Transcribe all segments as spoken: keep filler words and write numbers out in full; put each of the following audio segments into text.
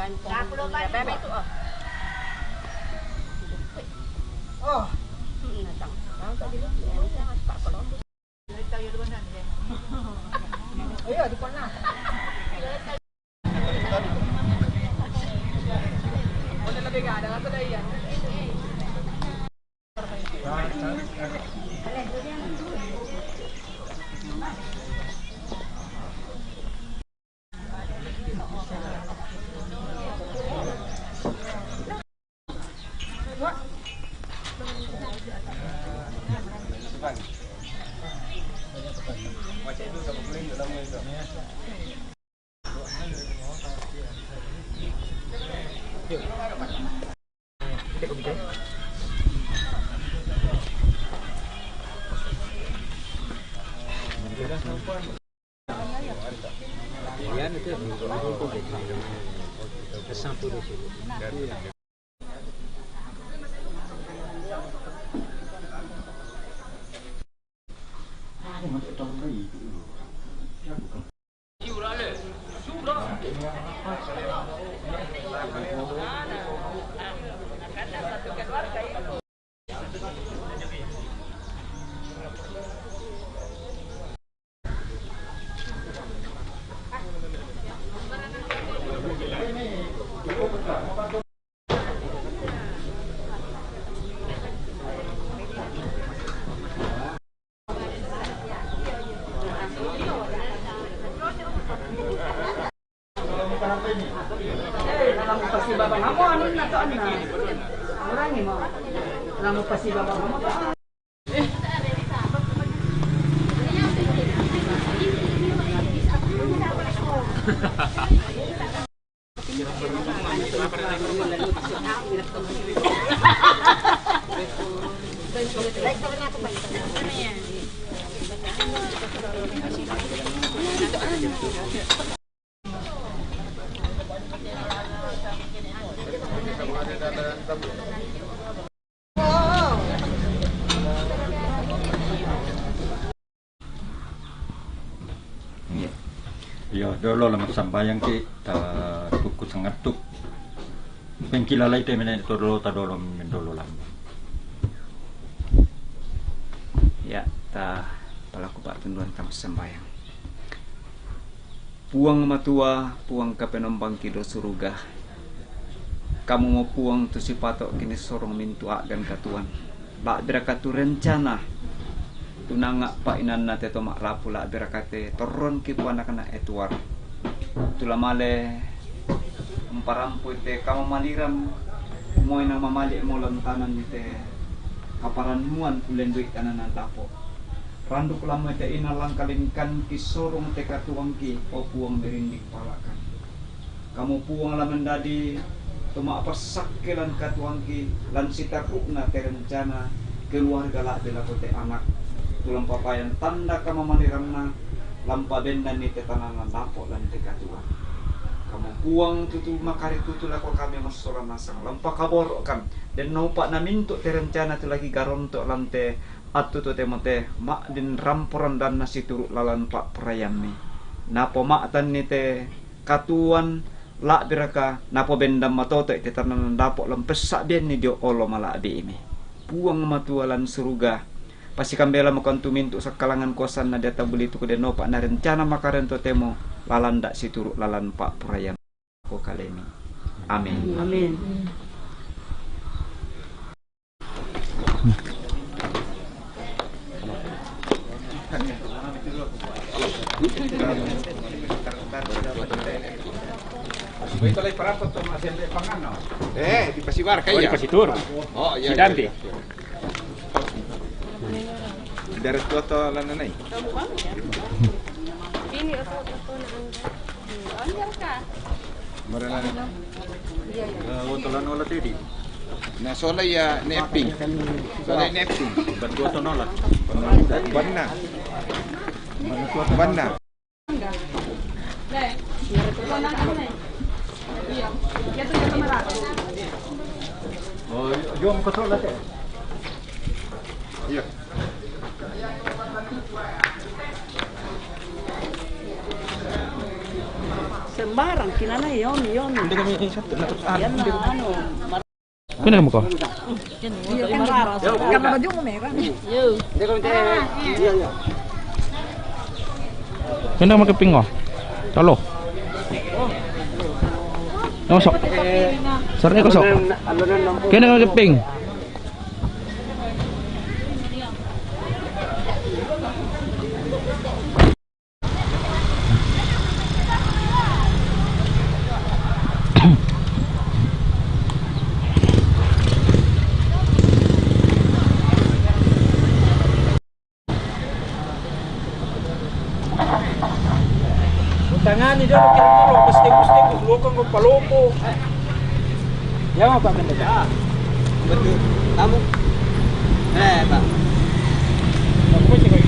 Bebe itu, oh. Oh. Iya, di mana? Lamu pasi baba mamo anu na to anu. Urangi mo. Lamu pasi baba mamo to. Iya. Iya, dolo la massambayang ki, ta tuku sangattu. Pengki lalai te mene to dolo ta dolo mendolo lambo. Iya, ta palaku pa'tunduan ta massambayang. Puang Matua, Puang Kapenombangki ro suruga. Kamumo Puang tu sipato'ki nissorong mintu a'gan katuoan. La'biraka tu rencana tu nanga' pa'inanna te to ma'rapu, la'biraka te torronki Puang ana'-ana' e tuara. Tu la male mparampui te kamamaliran moi na mamali' mo lantananni te kaparannuan ullendu'i tanana dapo'. Randuk lamoi te ina langkalingkanki sorong te katuoangki, o Puang, merinding pala'kan. Kamu Puang la mendadi to ma'passakke lan katuoangki, lan sitarru'na te rencana keluarga la'bi lako te anak, tu la mpapayan tanda kamamaliranna, la mpabennanni te tanana dapo' lan te katuoan. Kamu Puang tu, tu makaritutu lako kami massola nasang, la mpakaboro'kan, den naupa' na mintu' te rencana tu lagi garonto' lan te attu totemo te ma'din rampo randanna situru' lalan pa'poraiammi. Napoma'tanni te katuoan la'biraka, napobendang matoto'i te tanana dapo' la mpessa'bianni dio olo mala'bi'imi. Puang Matua lan suruga, pasikambelamokan tu mintu' sakkalangan kuasanna deata bulituk den naupa' na rencana makarento totemo lalanda situru' lalan pa'poraiammi. Ko kalemi. Amin. Amin. Eh, di Pasibar, oh, iya. Di Pasitur. Oh, iya, iya, iya. Darat tua to lananai. Ini oto-oto na anda. Marana. Eh, oto lan ola tedi. Na sola iya neping. Sola iya neping. Batu oto nola. Banna. Banna. Oh, jom ko sola te. Iya. Sembarang, kinana yomi, yomi. Hindi kami, eh, sa, natus-, ah, yan na, hindi kami. Ano, mar- Pina mo ko? Karena bajumu merah. Pina mo kaping ko? Talo. Ano, sok? Sir, ikaw, sok? Kaya na kaping. Tangani dia, kira-kira, pas tembus-tembus, lokang ko palopo. Ya, Pak, bener. Ya. Betul. Kamu? Eh, Pak. Apa sih, Pak?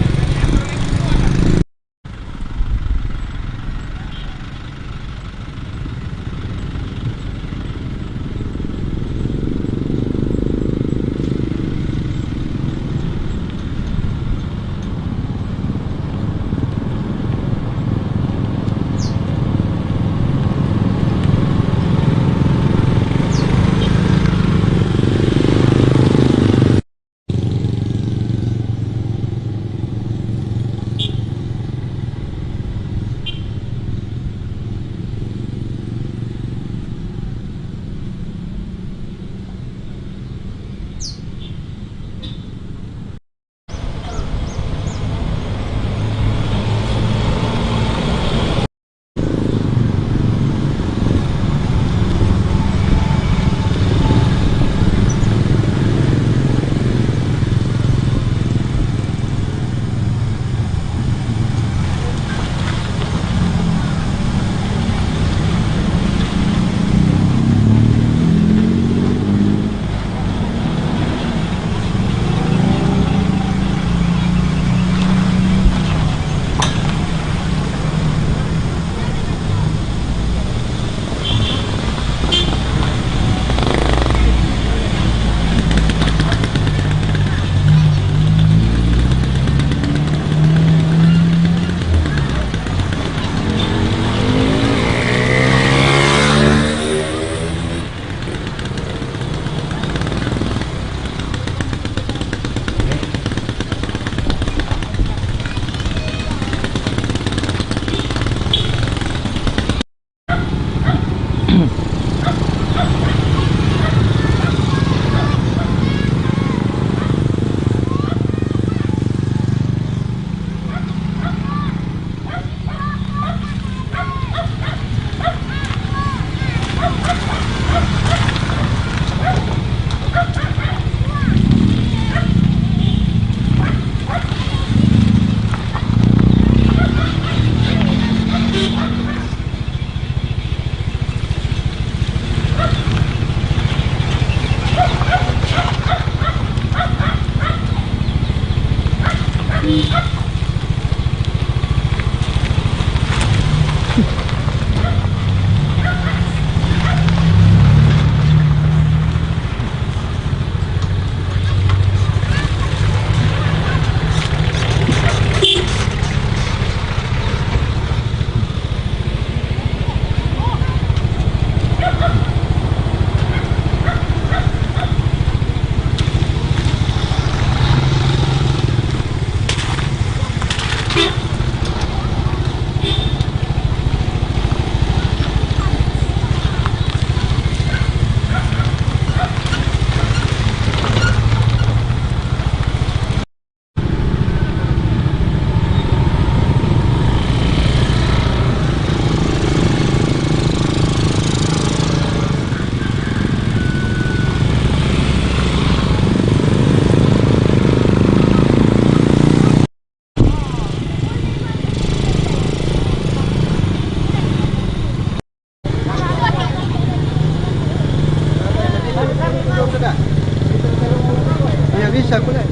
Iya, bisa, boleh.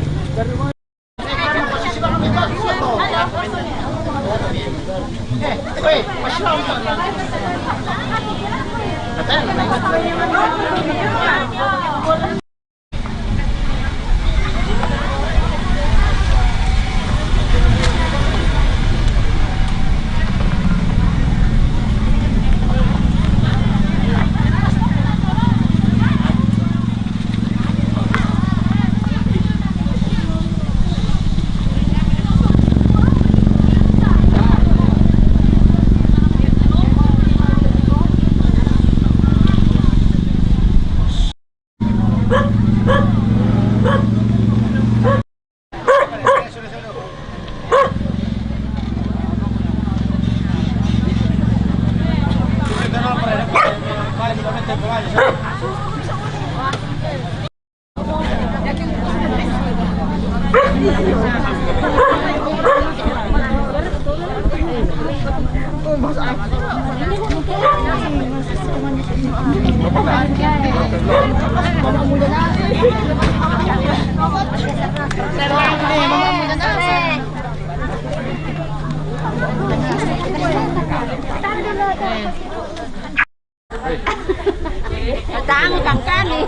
Tangkang kali.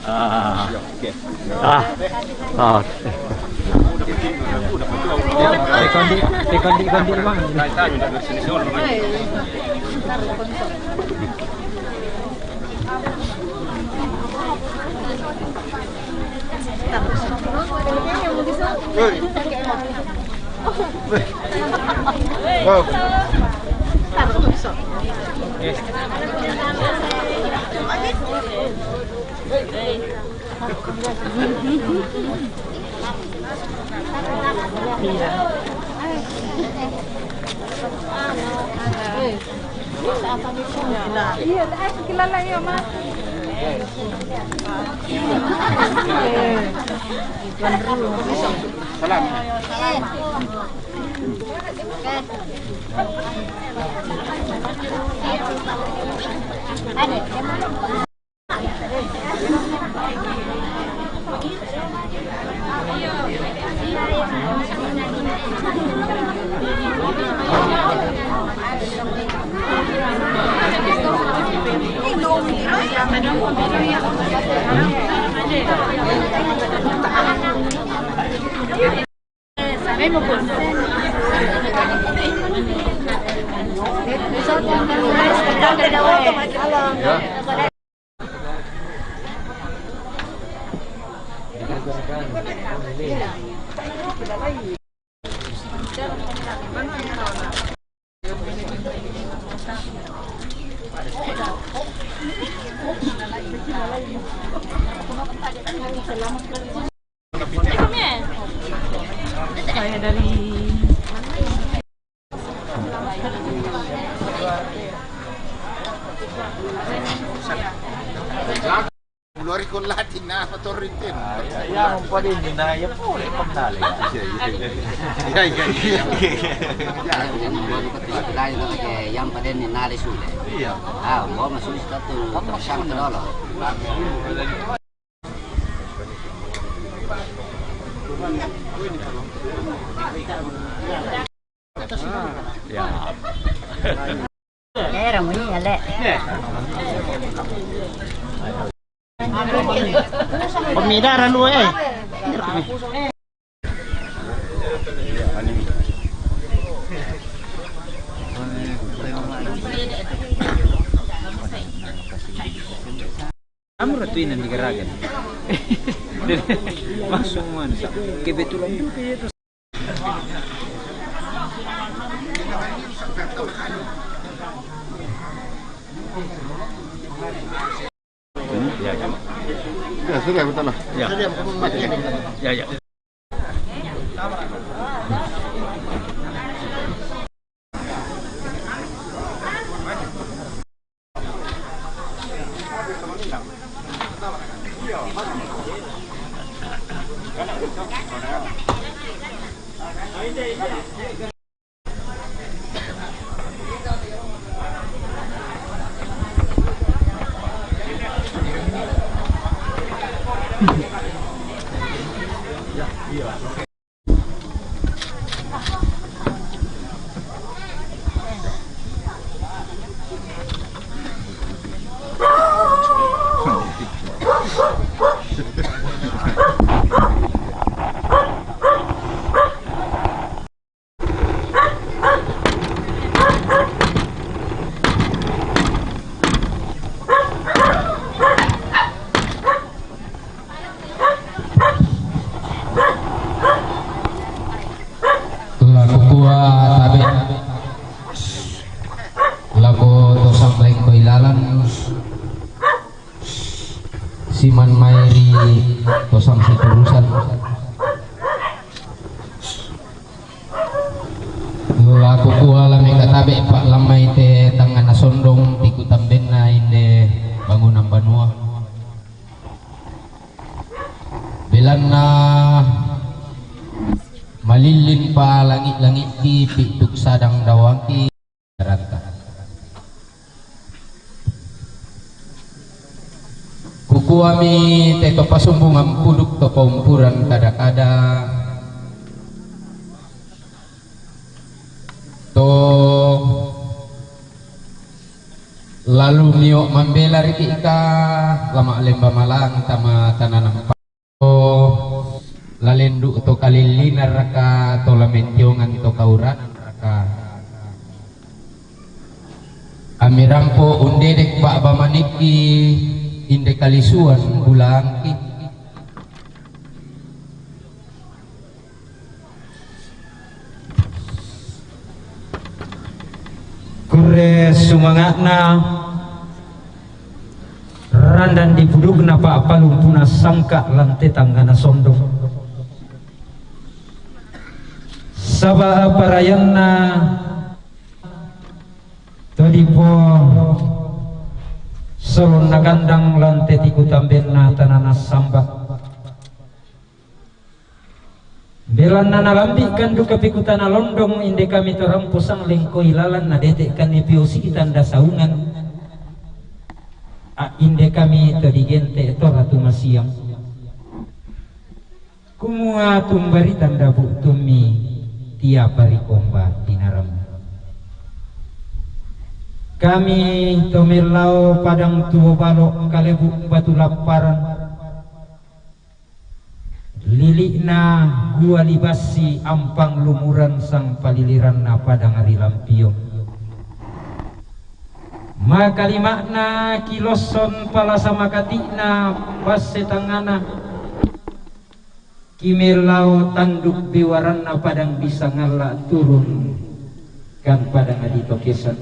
Ah. Ah. Ah. Ikondi, ikondi, ikondi, Bang. Wow. Iya, eh, kilala yun, ma. Salam. Saya dari Lori con latin na torrentino. Ah, ya, ya, un po' di na, ya pure, con nale. Iya, iya, iya. Iya, iya, iya. Yang pada ni nale sule. Iya. Ah, mau masuk satu, tersangka dulu. Ya. Era mo iya le. Pamida ra lu, eh. Amo ra tu inan di Garagan. Langsung man. Kebetulan juga ya. Hmm, ya, ya. Ya, sudah, betul lah. Ya. Ya, ya. Tosang siturusan. Laku kuala mekatabe pa' lammai te tangngana sondong, ti kutambenna inde bangunan banua. Belanna malillin pa langi'-langi'ki, pi'tuk sadang dawangki ranta. Kukuami te to pasumbungan puduk to paumpuran kada-kada, to lalu mio' mambela riki' ika lama' lemba malang tama tananan pa-, to lalendu' to kalillinan raka, to lamentiongan to kauranan raka. Ami rampo undedek ba'ba manikki inde kalisuan bulangki. Kurre sumanga'na randan dipudukna pa'palumpuna sangka' lan te tangngana sondong. Saba' parayanna to dipo solonna gandang lan te tikutambenna tanana samba. Belanna nalambi'kan duka pikutana londong, inde kami to rampo sangleng koi lalan, nadete'kanni piosi tanda saungan. A, inde kami to digente' to ratu masiang. Kumua tumbari tanda bu'tummi tiapa rikomba tinarammi. Kami to mellao padang tuo balo' kalebu batu lapparan. Lili'na gua libassi ampang lumuran sang paliliranna padang ri lampiong. Makalima'na kilosson palasa makati'na basse tangngana, kimellao tanduk bewaranna padang bisangalla turun kan padang aditokesan.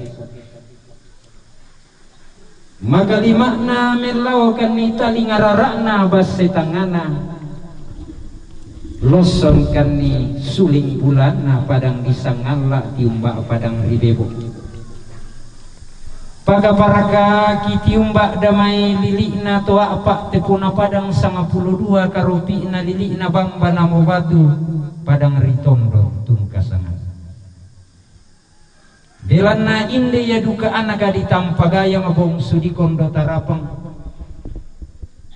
Makalima'na mellaokanni talinga rara'na basse tangngana, lossongkanni suling bulanna padang disangalla tiumba padang ribebo. Pakaparakaki tiumba damai lili'na to a'pa' tepona padang sangpulo dua karopi'na lili'na bamba namo batu padang ritondong tungkasangan. Belanna inde ia duka anaka ditampa gayang bongsu di kondo tarapang.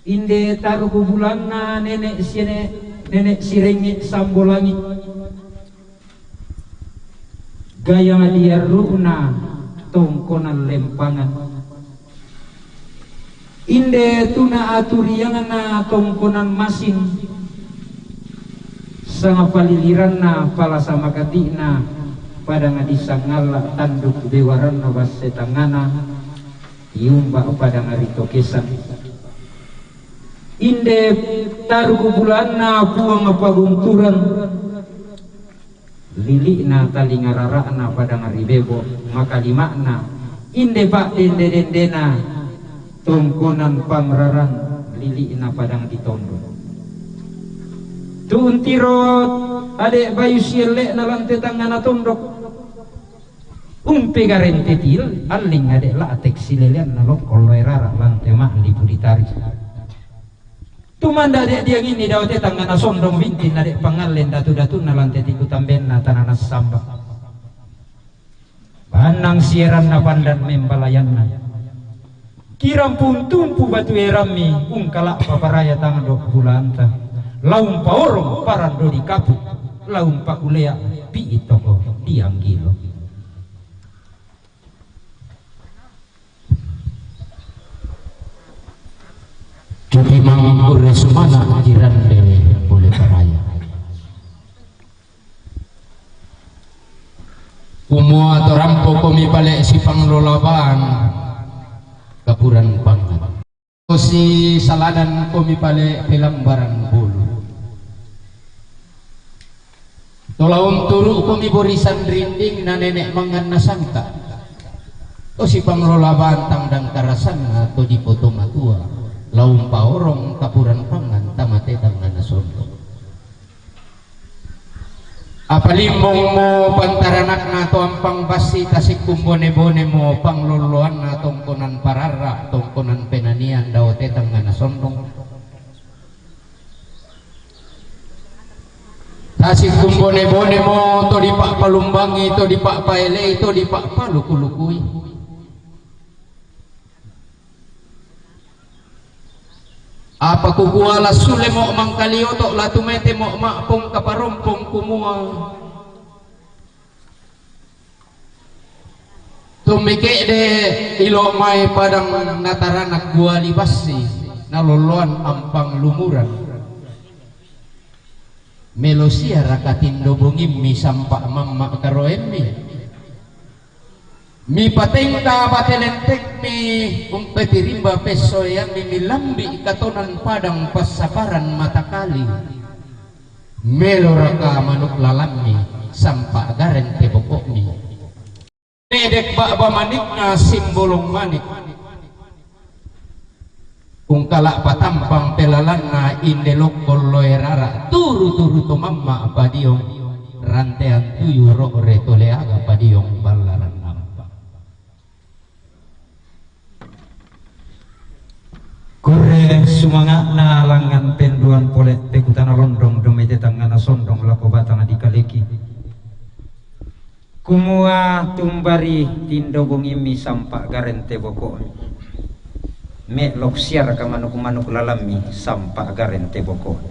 Inde taruku bulanna nene' siene-, nene' sirengnge' sambolangi. Gayang diarru'na tongkonan lempangan. Inde tuna aturiangna tongkonan masing, sangapaliliranna palasa makati'na padang disangalla tanduk bewaranna basse tangngana, tiumba padang ritokesan. Inde taruku bulanna Puang Pagunturan, lili'na talinga rara'na padang ribebo, makalima'na inde pa'dende-dendena tongkonan pangraran lili'na padang ditondok. Tu untiro ade' bayu sielle'na lan te tangngana tondok, umpegarente til, alling ade' la'tek sileleanna lokko loe rara' lan te ma'lipu ditari. Tumanda de' dianginni dao te tangngana sondong bintinna de' pangallen datu-datunna lan te tiku tambenna tanana samba. Bannang sieranna pandan membalayanna. Kirampu untumpu batu erammi ungkala' paparaya tangdo bulanta. Laung paorong parando di kapu. Laung pakulea pi'i toko dianggilo. Cuti mangkurre sumana' kirande pole paraya. Kumua to rampo komi pale' sipanglola bang kapuran pangan. Sisaladan komi pale' pelambaran bulu. To lao unturu' komi borisan rinding na nene' mangan na sangka'. To sipanglola bantang dangkarasanna to dipoto matua. Lao umpaorong kapuran pangan tamate Apalimbong mo pantaranakna to ampang bassi, tasikkumbone-bone mo panglolloanna tongkonan pararra, tongkonan penanian dao te tangngana sondong. Tasikkumbone-bone mo to dipa'palumbangi, to dipa'paelei, to dipa'paluku-lukui. Apa kukua, la sulemo mangkalioto, la tumetemo ma'pong kaparompong, kumua, Tummi ke'de' ilo' mae padang nataranak guali bassi, nalolloan ampang lumuran. Melo siaraka tindo bongimmi sampa' mamma' karoemmi? Mipatengka bate lentekmi, umpetirimba pessoeammi, milambi' katonan padang passaparan matakali. Meloraka manuk lalammi, sampa' garen te boko'mi? Medek ba'ba manikna simbolong manik. Ungkala' patampang pelalanna inde lokkon loe rara, turu-turu to mamma' padiong rantean tuyu, ro're to leaga padiong ballaran nampa. Kurre sumanga'na langngan penduan pole' te kutana londong, domete tangngana sondong lako batang dikaleki. Kumua tumbari tindo bongimmi sampa' garen te boko'mi. Me'lok siaraka manuk-manuk lalammi sampa' garen te boko'mi.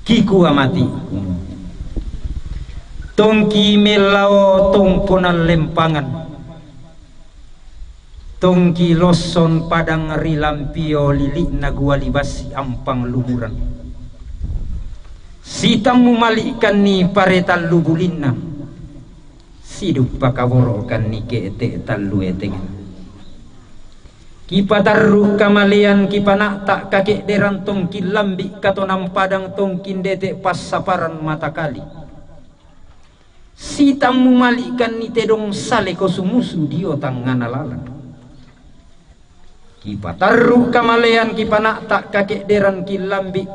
Kikua mati', kumua, tongki mellao tongkonan lempangan. Tongki losson padang ri lampio lili'na guali bassi ampang lumuran. Sitammu mali'kanni pare tallu bulinna, siduppa kaboro'kanni ke'te' tallu etengan. Kipatarru' kamalean kipana'ta' kake'deran tongki lambi' katonan padang tongki ndete' passaparan matakali. Sitammu mali'kanni tedong saleko sumusu dio tangngana lalan. Kipatarru' kamalean kipana'ta' kake'deran kilambi',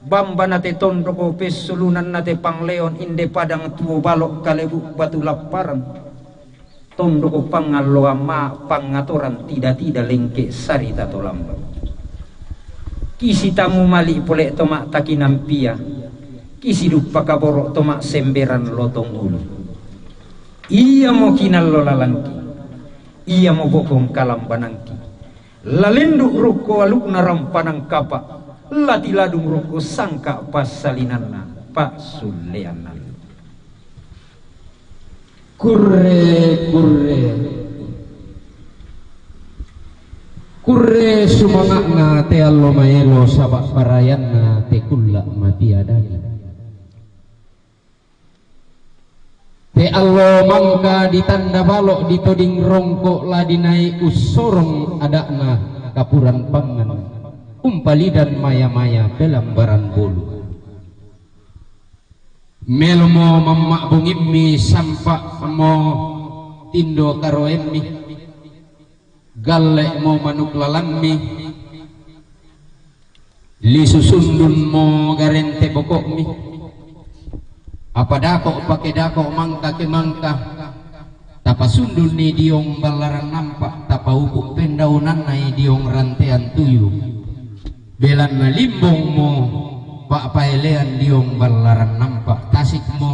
bambana te tondoko pessulunanna te pangleon inde padang tuo balo' kalebu' batu lapparan. Tondoko pangalloan ma' pangatoran tida-tida lengke' sarita to lamba'. Kisitammu mali' pole' to ma' takinampia, kisiduppa kaboro' to ma' semberan lotong ulu. Iamo kinallo lalangki, iamo bokong kalambanangki. La lendu' rokko alu'na rampanan kapa', la tiladung rokko sangka' passalinanna pa'sulleanna. Kurre, kurre. Kurre sumanga'na te allo maelo saba' parayanna te kulla' matiadani. Te allo mangka ditanda balo' ditoding rongko' la dinai' ussorong ada'na kapuran pangngan, umpalidan maya-maya pelambaran bolu. Melomo mamma' bongimmi, sampa'mo tindo karoemmi, galle'mo manuk lalammi, lisu sundunmo garente boko'mi, apa dako' pake dako' mangka ke mangka, tapasundunni diong ballaran nampa', tapaupu' pendaunannai diong rantean tuyu. Belanna limbongmo pa'paelean diong ballaran nampa', tasikmo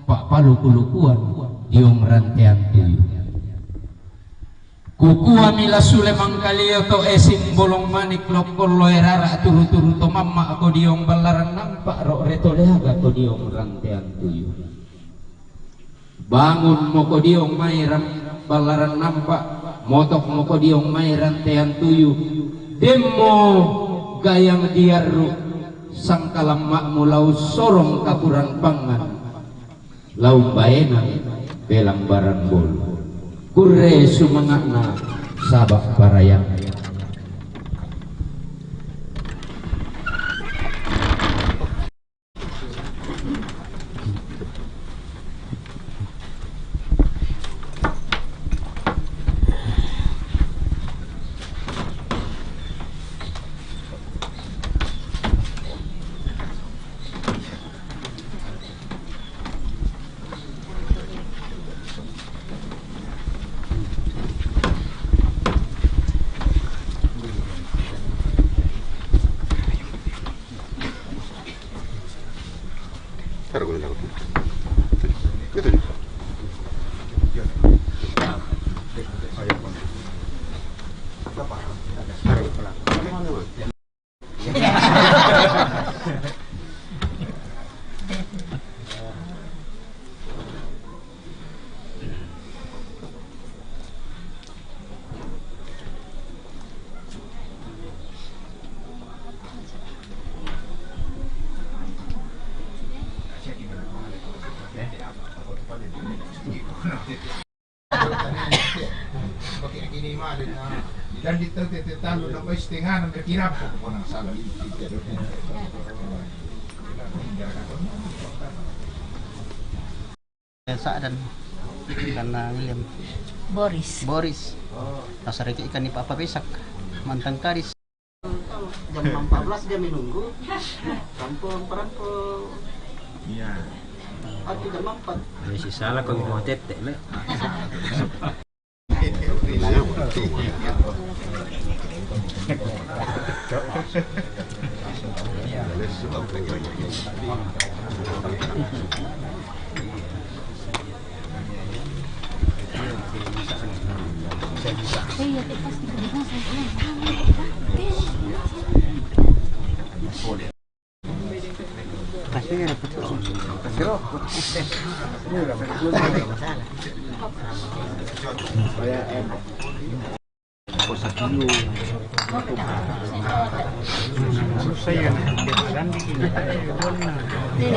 pa'paluku-lukuan diong rantean tuyu. Kukuami la sule mangkalio to, e simbolong manik, lokkon loe rara, turu-turu to mamma'ko diong ballaran nampa', ro're to leagako diong rantean tuyu. Bangunmoko diong mai ram-, ballaran nampa', motokmoko diong mai rantean tuyu. Demmo gayang diarru' sangkalamma'mu la ussorong kapuran pangngan, la umbaenang pelambaran bolu. Kurre sumanga'na saba' parayanna. Pakai gini mah, dan, dan di tete tanu, dan setengah, dan berkira apa, pokoknya salah ini. Sa' dan, dan, ah, William. Boris. Boris. Nasariki ikan ni Papa Besak. Mantan kadis. Jam empat belas dia menunggu. Rampung, perampung. Iya. Tapi jam empat. Ayo, si salah kau mau tete, le. Nek,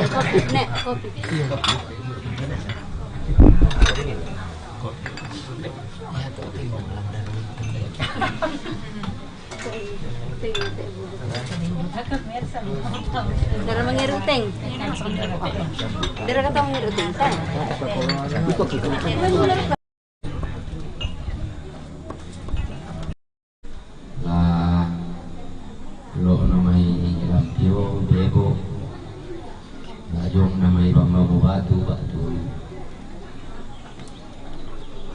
kopi, nek, kopi. Dara mangiru teng. Dara kata mangiru teng, ta? La, lo' na mai Lampio, Bebo. La, jong na mai Bambang Batu, Batu.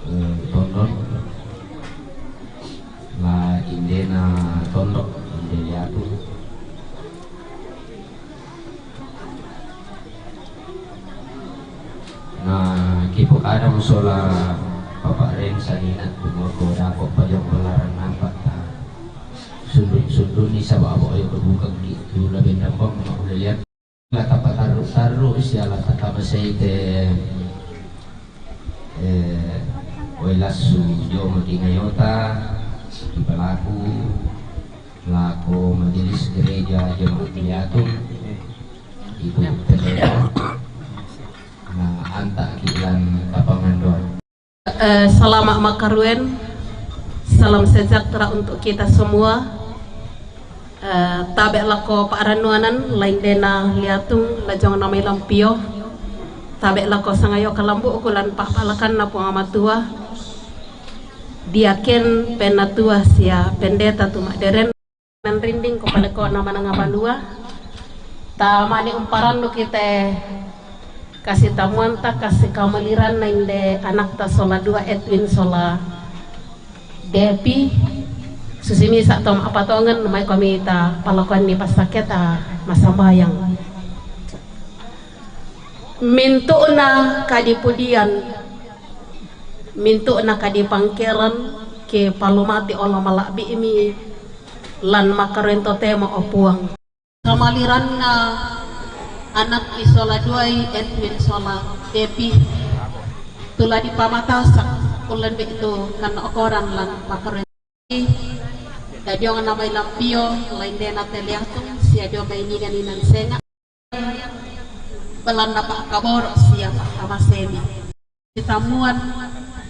Eh, Tondon. La, indena Tondok, inde Liatu. Na, kipokada mo sola Papa Ren sanina, tumoko dako pajong balaran nampak ta. Sundun-sundun ni sabab abo ayo kebuka gitu, la benda pom, ma udah lihat. La tapatarru-tarru sia la takamasei te, eh, wai lassu jong tingayota, di pelaku, lako Majelis Gereja Jemaat Liatung, Ibu Pendeta, na anta' ki lan tapangandoan. Eh, salama' makkarueng, salam sejahtera untuk kita semua. Eh, tabe' lako pa'rannuanan, la indena Liatung, la jong na mai Lampio. Tabe' lako sangayo kalambu'ku lan pa'palakanna Puang Matua. Diaken, penatua sia pendeta tuma'deren. Nan rinding ko paleko'na mananga banua. Tamani umparannu kite kasi tamuanta, kasi kamaliranna inde anakta sola dua, Edwin sola Depi. Susi misa' to ma'patongen, mai komi ta palakoanni passakketa massambayang. Mintu'na kadipudian, mintu'na kadipangkeran, ke palumati ola mala'bi'mi lan makkarueng totemo, o Puang. Kamaliranna anakki sola duai, Edwin sola Depi, tu la dipamatasak ullen be'tu kanna okoran lan makkarueng. Dadiong na mai Lampio, la indena te Liatung, sia dio mai niga-niga senga'. Belanna pa'kaboro' sia pa'kamasemi. Sitammuan,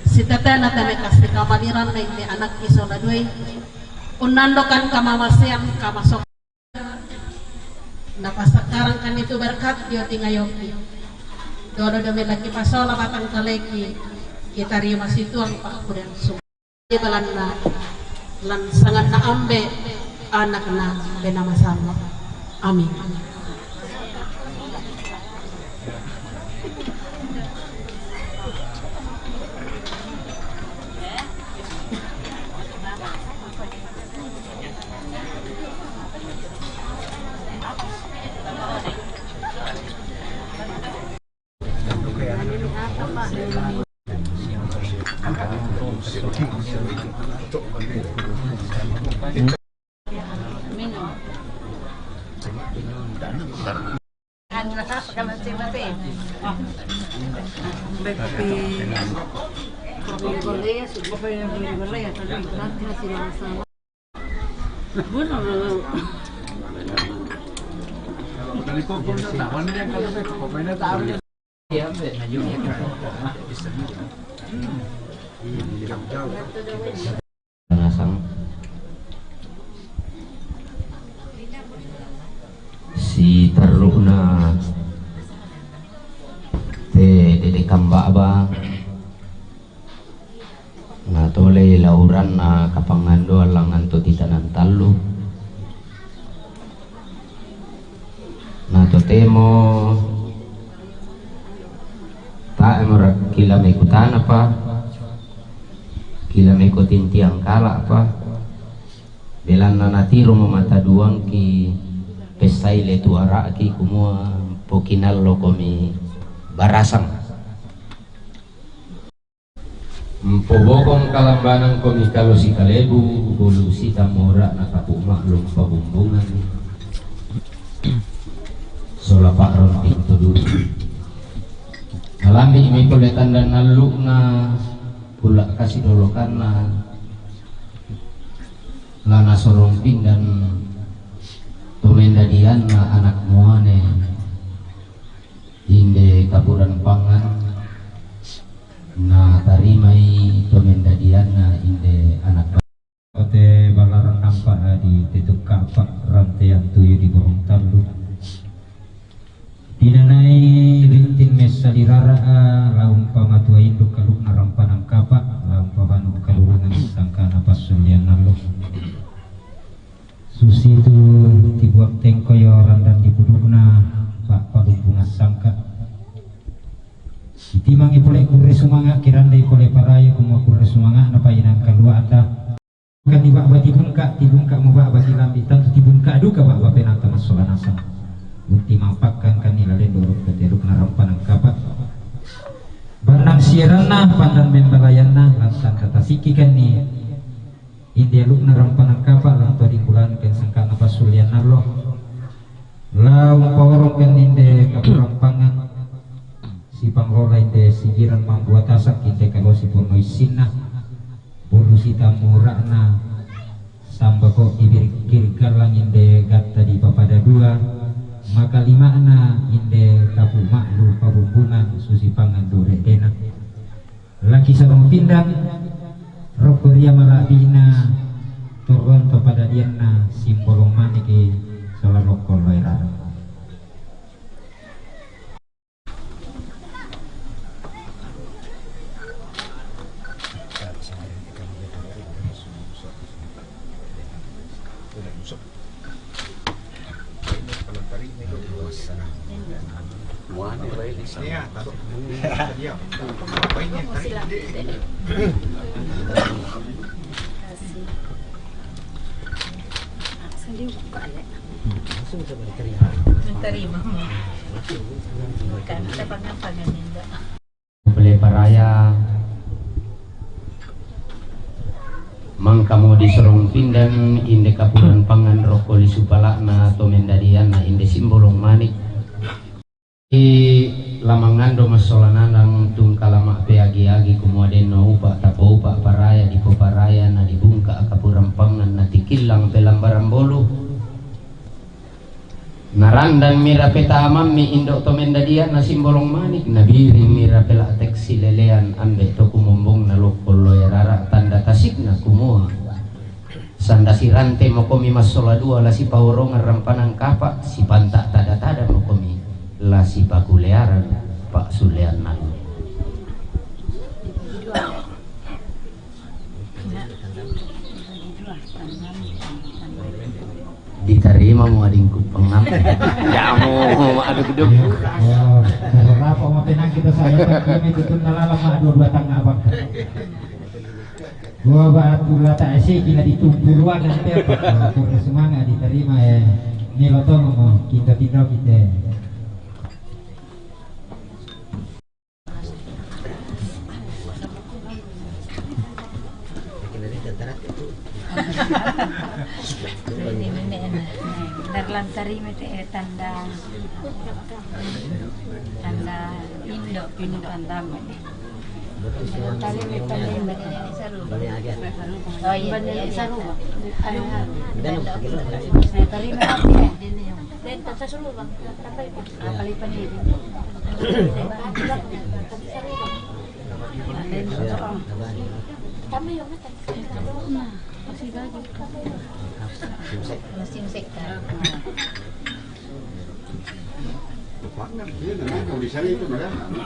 sitetena te mekasi kamaliranna inde anakki sola duai. Unnandokan kamamasean, kamasokan. Napasakkarangkan itu berkat dio tingayoki. Dodo do melaki pasola batang kaleki. Kita rima situang pa'kudang sum. Belanna lan sanganna Ambe', Anakna, Penaa Masallo'. Amin. Nasang si terrukna te dede kamba ba. Natolei lauranna kapangandoan langngan to titanan tallu. Natotemo tae mora kila mekutana pa, kila meko tintiang kala pa. Belanna natiromo mata duangki pessai letu ara'ki kumua pokinallokomi barasang. Mpobokong kalambanangkomi kalo sikalebu, bolu sitammora'na kapu ma'lum pabumbungan sola pa'ronting to dui. Nalambi'mi pole tanda nallu'na, pula' kasidolokanna, la nasorong pindan to mendadianna anak muane. Inde kapuran pangan, natarimai to mendadianna inde anak. Pate balaran nampa di tetuk kapa rantean tuyu di borong tallu. Dinanai rinting messa dirara, laung pamatua induk kalukna rampanan kapa, laung pabanu kalurungan sangkana passulian allo. Susitu tibuak tengkoyo randan di pudukna, pa' palumbungan sangka. Sitimangi pole kurre sumanga, kirandai pole paraya, kumua kurre sumanga na painang kaluata. Kan ni ba'ba tibungka, tibungka mo ba'ba tilambi, tantu tibungka duka ba'ba penanta massola nasang. Unti mampakkan kan ni lalendo ruk keteruk na rampanan kapa. Bannang sieranna, pandan membalayanna, lantang kata sikki kan ni Inde alukna rampanan kapa' lan to dikulangkan sangka'na passulian allo. Lao umpaorongkan inde kapurampangan, sipanglola inde sigiran mambuatasa' inde kalosi ponno issinna, bolu sitammura'na, sambako' ibirikir gallang inde gatta dipapada dua, makalima'na inde kapu' ma'lu pabumbungan susipangan dure' dena. Laki sarong pindang, rokko ria mala'bi'na torron to padadianna simbolong maniki sola rokko loe rara. Menerima. Bukan ada pangan-pangan, enggak. Pele paraya, mangkamo disorong pindan inde kapuran pangan rokko lisu pala'na to mendadianna inde simbolong manik. I lamangando massolanandang tungkala ma'peagi-agi kumua denno upa' tapoupa' paraya dipoparaya na dibungka' kapuran pangan na tikillang pelambarang bolu. Narandanmi rape tamammi indo' to mendadianna simbolong manik, nabiringmi rape la'tek silelean ambe' to kumombongna lokko loe rara tanda tasikna kumua, sanda sirante mokomi massola dua la sipaorongan rampanan kapa', sipanta' tada-tada mokomi la sipakulearan pa'sulleanna. Ditarima mo adingku pengam. Jamu aduk-duk. Oh, berapa mau tenang kita saya tak kami tutun nalala ma dua-dua tangga abang. Gua batu lata ese kila ditumpu luar dan tepat. Kurre sumanga' ditarima, eh. Ni lo tomo mo kita-kita kita. Tali mete, eh, tanda, tanda indo, indo tanda mete. Tali mete, tanda indo. Oh iya, iya, iya. Saru. Ayo. Tali mete. Tali pani. Tama yung mata. Masih bagus. Masih musik.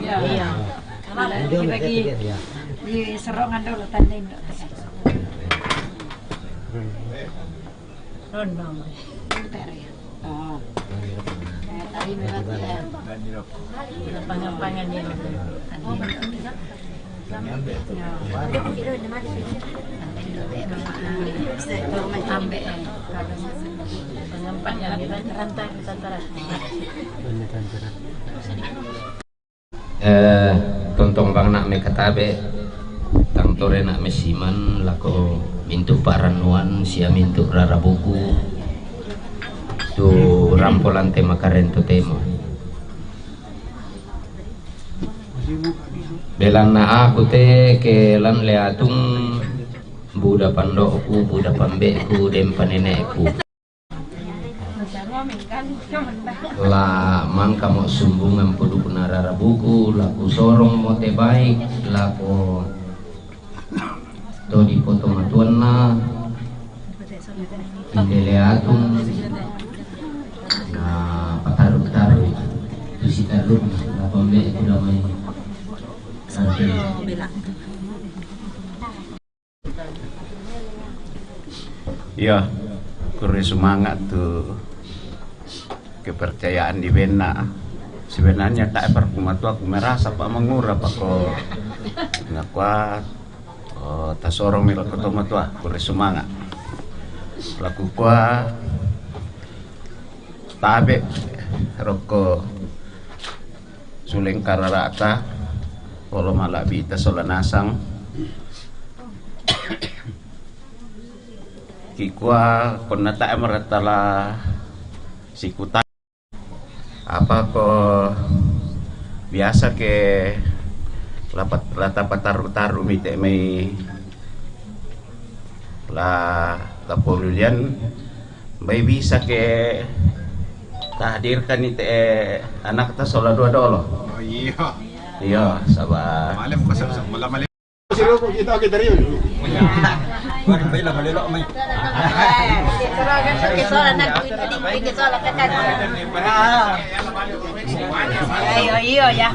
Iya. Iya. Kalau dibagi di serongan dulu tanding. Rondo. Pintar ya. Oh. Eh, tadi memang ya. Pangan-pangan ya. Pangan-pangan ya. Rantang-rantang. Eh, tontong bang nak me katabe, tang tore nak me siman, lako mintu paranuan, sia mintu rarabuku, tu rampolan tema karento tema. Belanna aku te ke lan leatung, buda pandoku, buda pambeku, dem paneneku. La mangkamo sumbungan pudukna rarabuku, laku sorong mote baik, lako to dipoto matuanna, indele atung, na pataru-taru, tu sitaruk, na pambe ku damai. Santai. Iya, kurre sumanga' tu kepercayaan di benna. Sebenarnya tae' parkumatua ku merasa pa mangura pako nakua, oh, tasorong mi lako to matua, kurre sumanga'. Lakukua tabe' rokko suleng karara'ta, olo mala'bi'ta sola nasang. Kikua konna tae' marattala sikuta. Apa ko biasa ke lapa-, la tapataru-taru mi te mai la tapolulian, bai bisa ke tahadirkan ni te anakta sola dua dolo. Oh, iya. Iya, sabar. Malem ko sa-, sa-, mala-, malem. Siro ko kita, kita rin. Waduh, bai la malelo mai. Ayo, iyo, ya.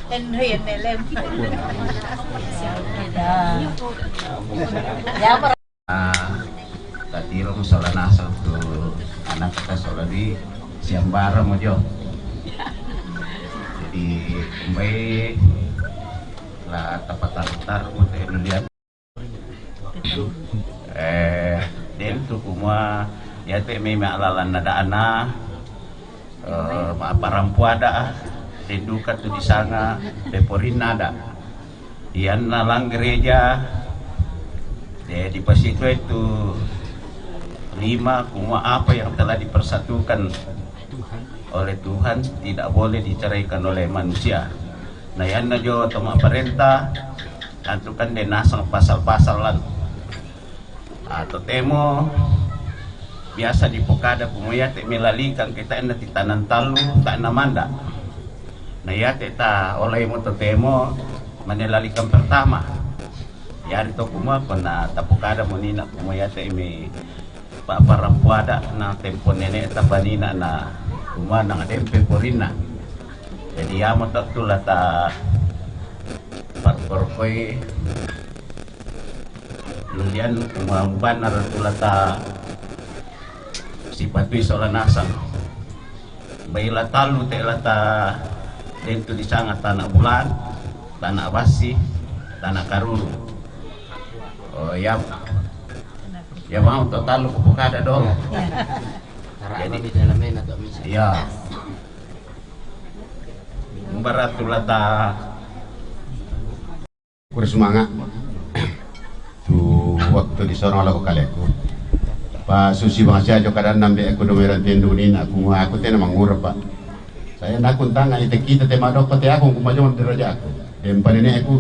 Enri, enelem. Ya, Ah, tatirong sola nasang tu anakta sola di siambara mo jo. Jadi, umbai la tapatar-tar mo te nulian. Eh, den tu kumua, ya te meme alalan nada'na, eh, ma'parampu ada', den duka tu disanga peporinna ada'. Iyanna lang gereja, eh, dipasitoe tu lima, kumua apa yang telah dipersatukan oleh Tuhan tidak boleh diceraikan oleh manusia. Na iyanna jo to ma'parenta, antu kan de' nasang pasal-pasal lan. Ah, totemo biasa dipokada kumua iate' melalikang ke tae' na titanang tallu, tae' na manda'. Na iate' ta olai mo totemo mane lalikang pertama. Yari to kumua konna tapokada mo nina kumua iate' mi pa'parampu ada' na tempo nene'ta banina na kumua nang dempe porinna. Jadi amo to tu la ta parkorkoi Kemudian umbanna ratu lata sipatui sola nasang. Bai la tallu te lata dentu disanga tana bulan, tana bassi, tana karuru. Oh ya. Ya mau to tallu kupukada dolo. Jadi, iya. Umba ratu lata Pura sumanga'. Tu waktu disorong lako kaleku. Pa susi bangsa jo kadanna mbe' aku domeran tendu nina aku, aku tena mangura, Pak. Saya nakun tanga ite kita te madokko te aku kumajon deraja aku. Dempa nene'ku,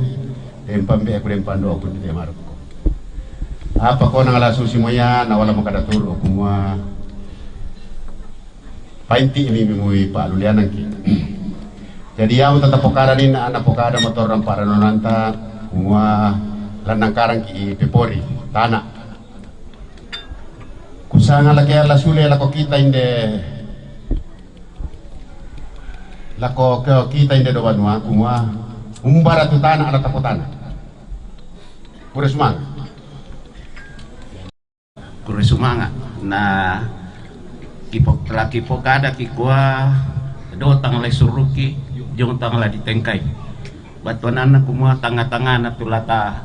dempa mbe' aku, dempa ndo aku te madokko. Apa ko nang la susi moya na wala makada turu aku mua. Painti mi mimui Pak Lulianang ki. Jadi ya tata pokada nina ana pokada motor dan para nonanta mua lannang karang ki pepori tanah. Kusanga laki ala sule lako kita inde, lako ke kita inde do banua kumua umbara tu tanah ala tako tanah. Kure sumanga. Kure sumanga. Na kipo, laki pokada kikua do tang lai suruki, jong tang lai ditengkai. Batuanana kumua tanga-tangana tulata.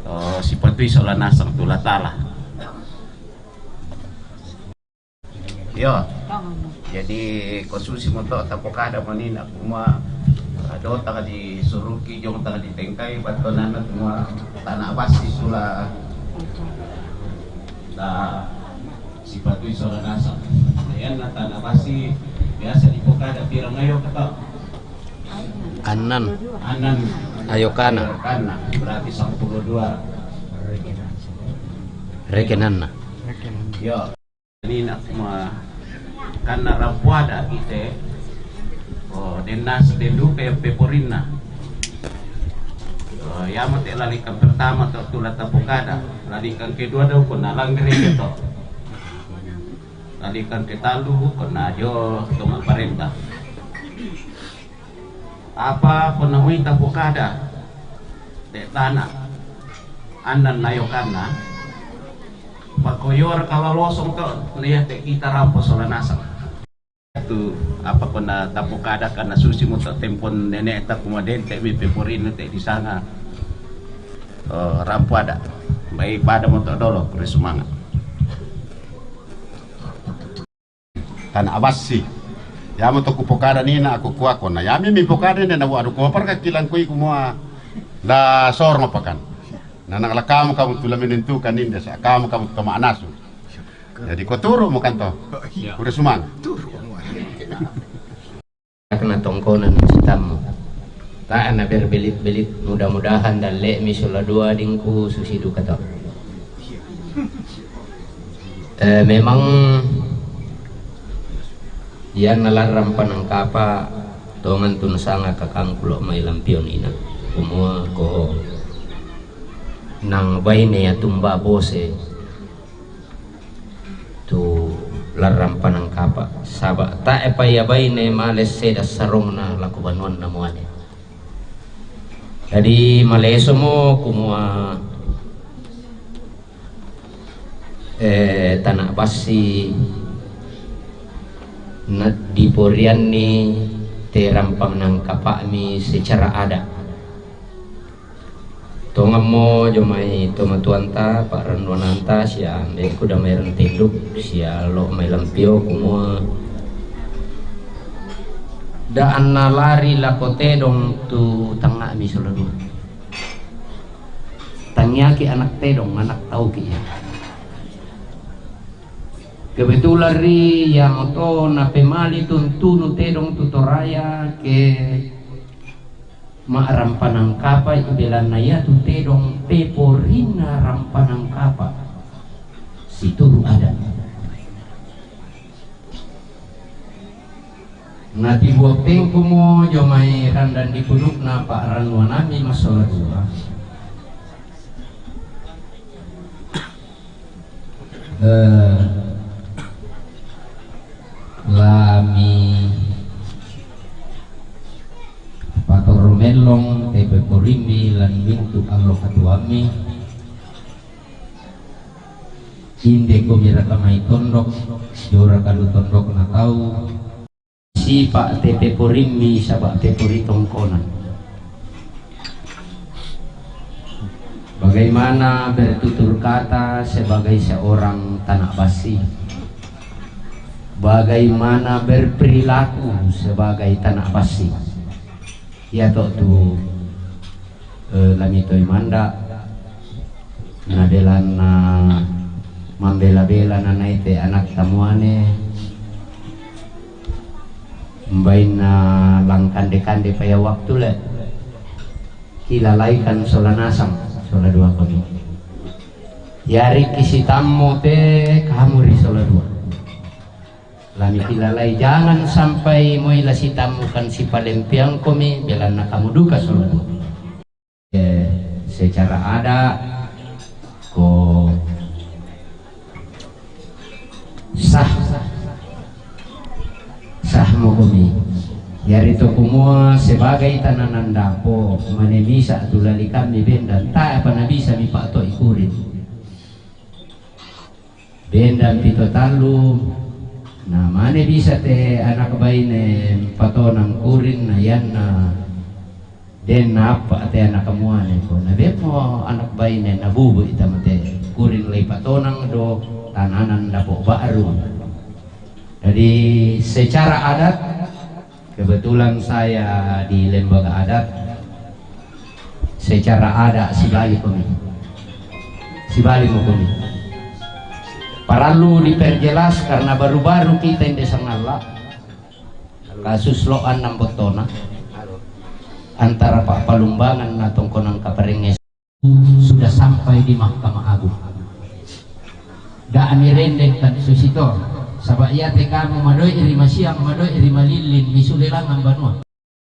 Oh, sipatui sola nasang tulatala. Yo. Jadi ko susi moto tapokada manina kuma do tanga di suruki jong tanga di tengkai batonana kuma tanah basi sula. Nah, sipatui sola nasang. Yan na tanah basi biasa dipokada pirang ayo kata. Annan. Annan. Ayokana. Ayokana. Berarti sepuluh dua. Rekenanna. Yo. Ini nak ma karena rampuada ite. Oh, dennas dendupe peporinna. Oh, ya mate lalikan pertama to tulata pokada, lalikan kedua do kona langre to. Lalikan ketalu kona jo to parenta. Apa pernah wita pokada de tanah andan nayokanna pakoyor kalalosong to lihat te kita rampo sola nasang. Tu apa kona tapokada karena susi mo to tempon nenek ta kuma dente mi peporin te disanga. Eh, rampo ada. Bai pada mo to dolo kure sumanga. Tanah abasi. Yamo to kupokada nina aku kuako na yami mi pokada nina wa adu kopar ka kilang kui kumua la sorong pakan. Nanang la kamu kamu tula menentukan ninda sa kamu kamu toma anasu. Jadi ko turu mo kanto. Iya. Kure sumang. Turu mo. Kena tongkonan sitammu. Tak ana berbelit-belit, mudah-mudahan dalle mi sola dua dingku susi duka to. Eh, memang iyanna larrang panangkapa tongan tun sanga kakangku lo mai lampion ina. Kumua ko nang baine ya tumba bose. Tu larrang panangkapa saba tae pa ia baine male seda sarongna lako banuanna muane. Jadi maleso mo kumua eh, tanah basi na diporianni terang panangkapa'mi secara adat. Tongammo jomai tomatuanta pa'rannuananta sia ambe'ku damai rentinduk sia lo mai lampio kumua da anna lari lako tedong tu tangnga'mi sola dua. Tangiaki anak tedong, anak tauki ya. Kebetulan ri yang to napemali tuntunu tedong tu Toraya ke ma'rampanangkapa ibelanna yatu tedong peporinna rampanangkapa situru adat. Natibuak tengkumo jomai randan dipudukna pa'rannuanami massola dua. Eh, lami patorro mellong tepe porimmi lan mintu allo katuammi. Inde ko miraka mai tondok, jora kalu tondok na tau. Sipa te peporimmi saba pepori tongkonan. Bagaimana bertutur kata sebagai seorang tanak basi? Bagaimana berperilaku sebagai tanak basi? Iya to tu, eh, lamitoi manda na belanna Mambela-bela nanai te anak tamuane, mbaina lang kande-kande paya waktu le. Kilalaikan sola nasang, sola dua kami. Yari kisitammu te kamu ri sola dua. Lami kilalai, jangan sampai moi la sitammu kan sipalempiang komi, belanna kamu duka sola dua. Eh, secara adat ko sah, sah mo komi. Yari to kumua sebagai tananan dapo mane misa tu lali kami bendan ta apa na bisa mi pato ikurin. Bendan pito tallu, na mane bisa te anak baine patonang kurin na yanna den naappa te anak muane ko. Na bemmo anak baine na bubu ita mate kurin lai patonang do tananan dapo baru. Jadi secara adat, kebetulan saya di lembaga adat, secara adat sibali komi. Sibali mo komi. Parallu diperjelas karena baru-baru kita inde sangalla kasus loan nambottona antara Pak Palumbangan na tongkonang kaparengnge sudah sampai di Mahkamah Agung. Da ami rendeng kan susito, saba iate kamu madoi ri masiang, madoi ri malillin, misule langan banua.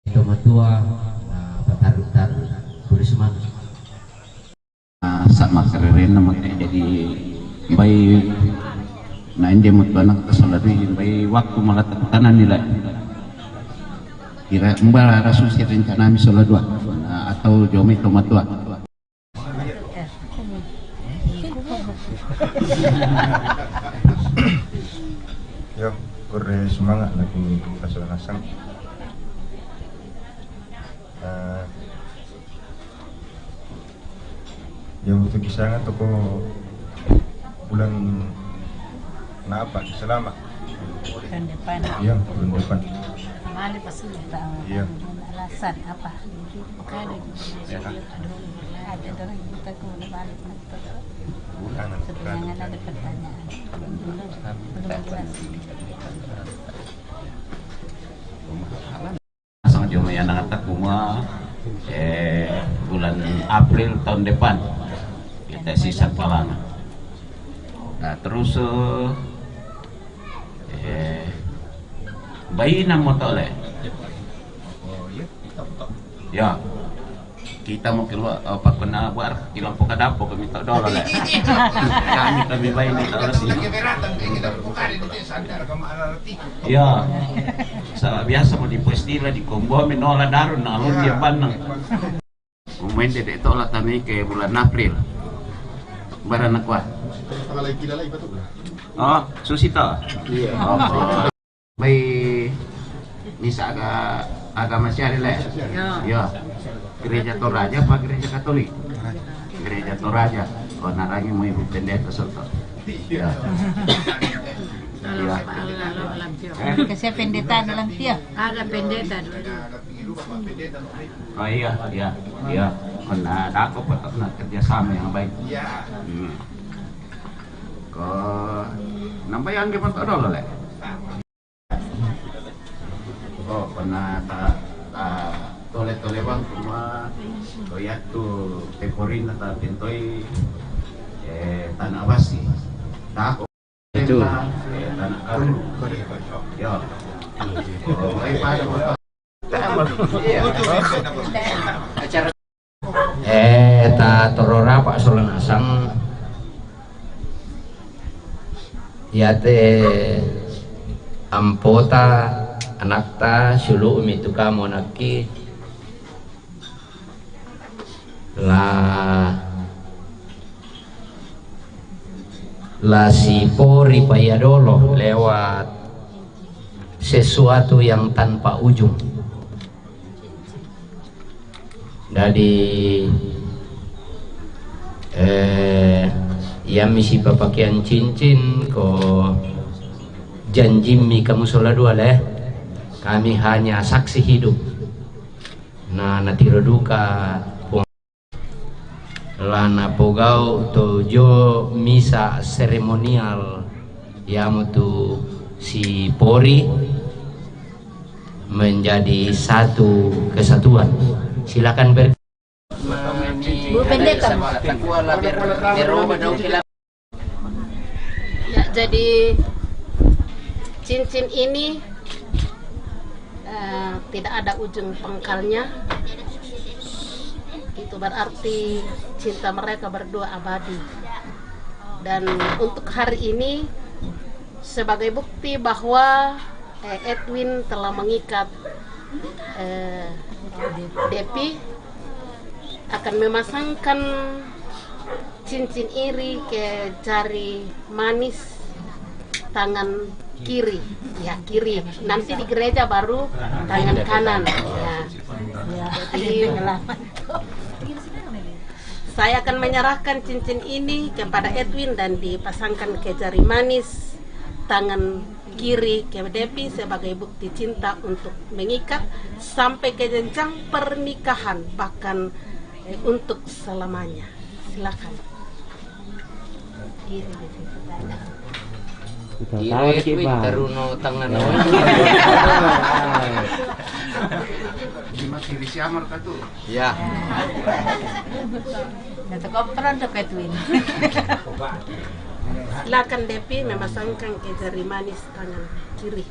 Tomatua, na pataru-taru, puri semangat. Ah, sama kererenna mate jadi mbai na inde mut banak tasaladui mbai waktu malata tanani lai. Kira mbara susi rencanami sola dua, na atau jomi tomatua. Yo, kurre semangat lagi kasola nasang. Eh, ya, untuk kisahnya toko bulan na apa? Selama Bulan depan. Iya, bulan depan. Kembali pas sudah tahu. Iya. Alasan apa? Bukan ada. Ya, kan? Ada orang kita ke mana balik. Bulan. Sebenarnya ada pertanyaan. Belum, belum jelas. Sama jomai anak-anak kuma, eh, bulan April tahun depan kita sisa kalana. Nah, terus, eh, baina mo tole. Ya. Kita mo keluar, eh, apa kena buat, kilang pokadapo kami tak dolo le. Kami, kami baina tak dolo. Ya. Sa biasa mo di pestila di Kombo mi nola darun na alun dia panang. Umende de tola tami ke bulan April. Barana kuat. Oh, susito. Iya. Oh. Bai misa aga, agama siari le. Ya. Ya. Gereja Toraja apa gereja Katolik? Gereja Toraja. Oh, narangi mo Ibu Pendeta soto. Ya. Ya. Kasi pendeta dalam dia. Ada pendeta dulu. Oh iya, iya, iya. Kena dako petok na kerjasama yang baik. Hmm. Ko nampai angge mantok dolo le. Oh, pernah tak, tak tole-tole bang cuma koyak tu temporina tak tentoi, eh, tanah basi. Dako. Itu. Eh, ta torora pa sola nasang. Iate ampota, anakta, sulu mitu kamu anakki. La, la sipori paya dolo lewat sesuatu yang tanpa ujung. Jadi, eh, iya mi sipapakean cincin ko janjimmi kamu sola dua le. Kami hanya saksi hidup. Na, natiro duka Puang. La napogau' tu jo misa seremonial, iamotu si Pori menjadi satu kesatuan. Silakan ber- Bu Pendeta. Ya, jadi cincin ini, eh, tidak ada ujung pangkalnya. Itu berarti cinta mereka berdua abadi. Dan untuk hari ini, sebagai bukti bahwa, eh, Edwin telah mengikat, eh, Depi, akan memasangkan cincin iri ke jari manis tangan kiri. Ya, kiri. Nanti di gereja baru tangan kanan. Ya. Jadi, saya akan menyerahkan cincin ini kepada Edwin dan dipasangkan ke jari manis tangan kiri ke Depi sebagai bukti cinta untuk mengikat sampai ke jenjang pernikahan, bahkan, eh, untuk selamanya. Silakan. Kiri Edwin, taruno tangan. Ya. Di masih di siamar ka tu. Ya. Silakan Depi memasangkan ke jari manis tangan kiri.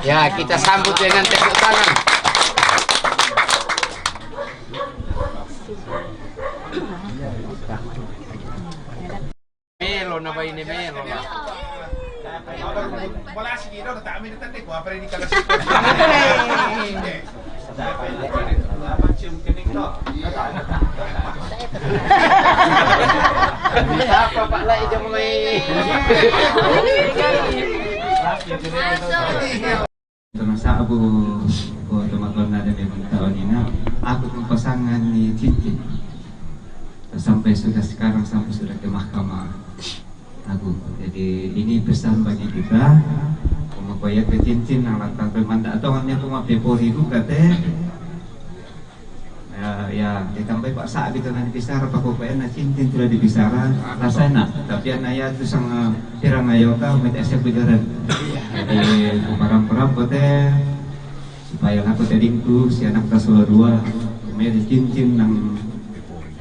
Ya, kita sambut dengan tepuk tangan. Melo na baine melo na. Apa, Pak, lai jam mai? Termasuk aku, ko teman-teman ada memang tahu ni nak, aku pun pasangan ni cincin. Sampai sudah sekarang, sampai sudah ke mahkamah agung. Jadi, ini pesan bagi kita. Pemakoya ke cincin, nang lantar pemanda atau hanya pemape pori buka teh. Ya, ya, ditambai paksa gitu na dipisara, pakokoyan na cincin tu la dipisara, rasa enak. Tapi anak ya tu sang, eh, pirang ayo ka, minta siap bejaran. Jadi, parang-parang kote, supaya aku tadingku, si anak ta sola dua, kumaya di cincin nang,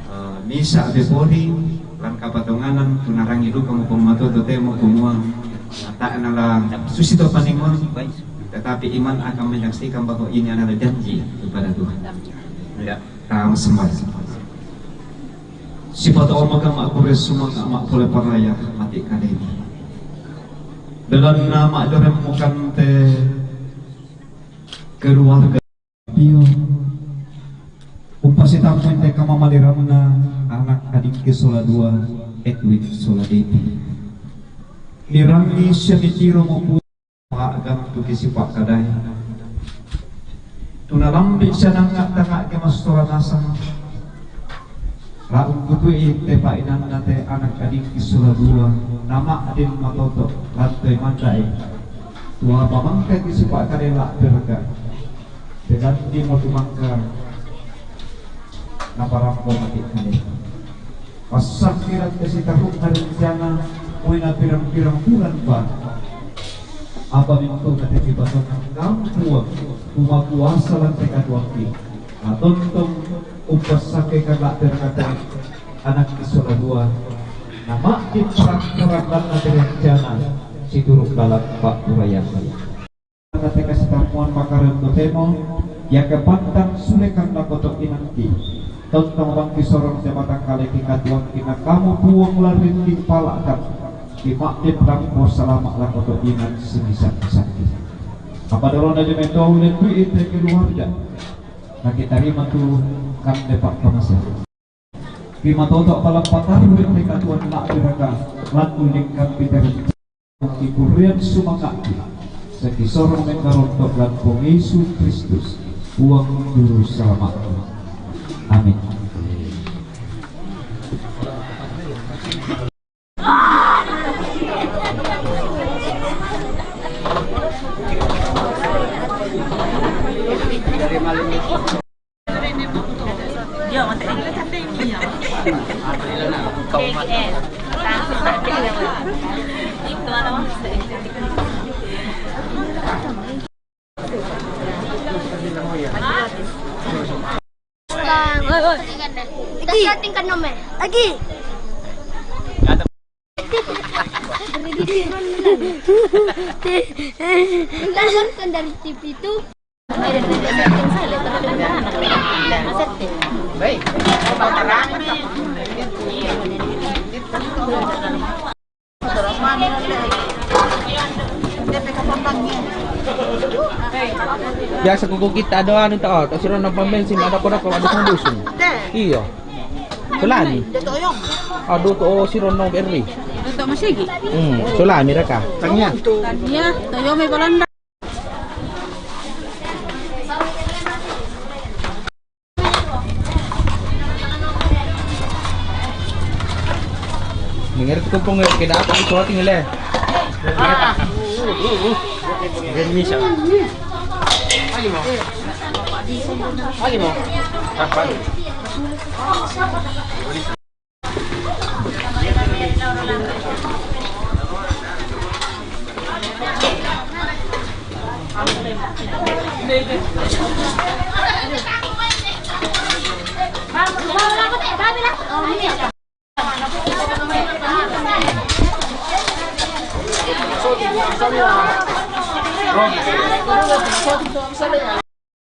eh, misa be pori, lan kapatonganan, tu narangi duka mo pamatoto temo kumua, mata na la susi to paningon, tetapi iman akan menyaksikan bahwa ini adalah janji kepada Tuhan. Ya, tama sembah. Sipata oma ka ma kure suma ka ma kule paraya mati kadeni. Dalam nama dorem mukante keluarga pio. Umpasi tampun te kamamaliranna anak adikki sola dua, Edwin sola Depi. Nirangi sia mitiro mapu Pa'gantuki sipa'kadae. Tu nalambi' sianangnga tangnga'ki massola nasang. La umputui te pa'inanna te anak adikki sola dua, nama'din matoto' lan toe mandae. Tu apa mangkaki sipa'kadae la'biraka. Pegandimo tu mangka naparampo mati kale. Passakkiran te sitaru'na rencana, moi na pirang-pirang bulan bang. Apa mintu na te kibatongan Puang, Pumakuasa lan te katuoangki. Natontong umpassakke kalla' te rakata anakki sola dua. Nama'din parang-parang lan na te rencana situru' lalan pa'purayangki. Teka sitammuan makareng totemo, iake pantang sulekan lako to inangki. Tontong bangki sorong te matangkaleki katuoangki na kamu Puang la rinding pala'kan, ki ma'din rampo salama' lako to inang simisa-misakki. Apa dorona jemai to ulendu'i te keluarga, nakitarima tu kande pa'kamasean. Rimatoto' palampa tarru' ri katuoan la'biraka, lan ulling kampiteren kikurian sumanga'ki, sakisorong mengkaronto' lan Puang Yesu Kristus, Puang Juru Salama'ku. Amin. Lagi. Lagi. Dari T V itu. Biasa ko kita ada anu to, to sira nang pambensin, ada ko, ada ko dusun. Iyo. Sulami. Aduh, to sira nang beri. Ito masigi. Hmm, sulami raka. Tania. Tania, tayo may balanda. Mengerti ko pong kaya dapat ito ating ile. Ganun siya. Lagi mo. Lagi mo.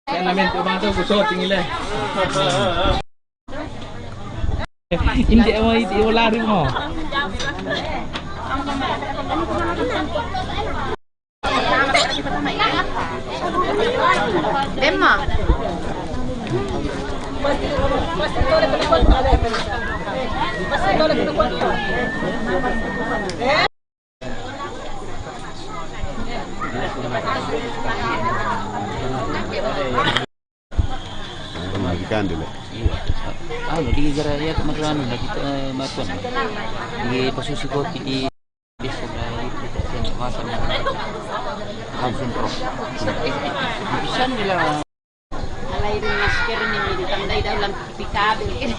Kaya namin, tumato, gusto, tingin lang. Hindi mo, hindi mo lari mo. Dema. Magkandila. Ano, di gara ya, madrano na kita, eh, matuan. Di pasusi ko, di bisa na ito, masa na. Ang sentro. Bisa nila. Alay rin masker ni, tandai daw lang pikabil.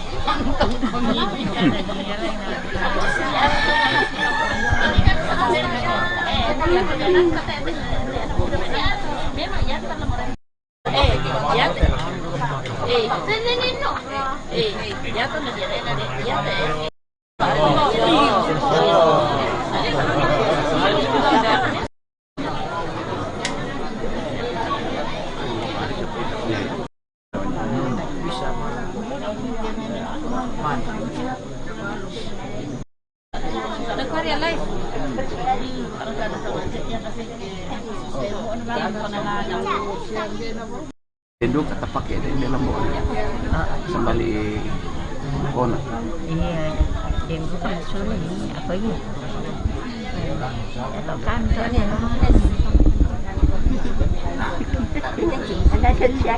Dendu katapak ya, dendu dalam bawah. Sambali kona. Iya, dendu kan suruh ini, apa ini? Atau kantor ya. Ada kerja.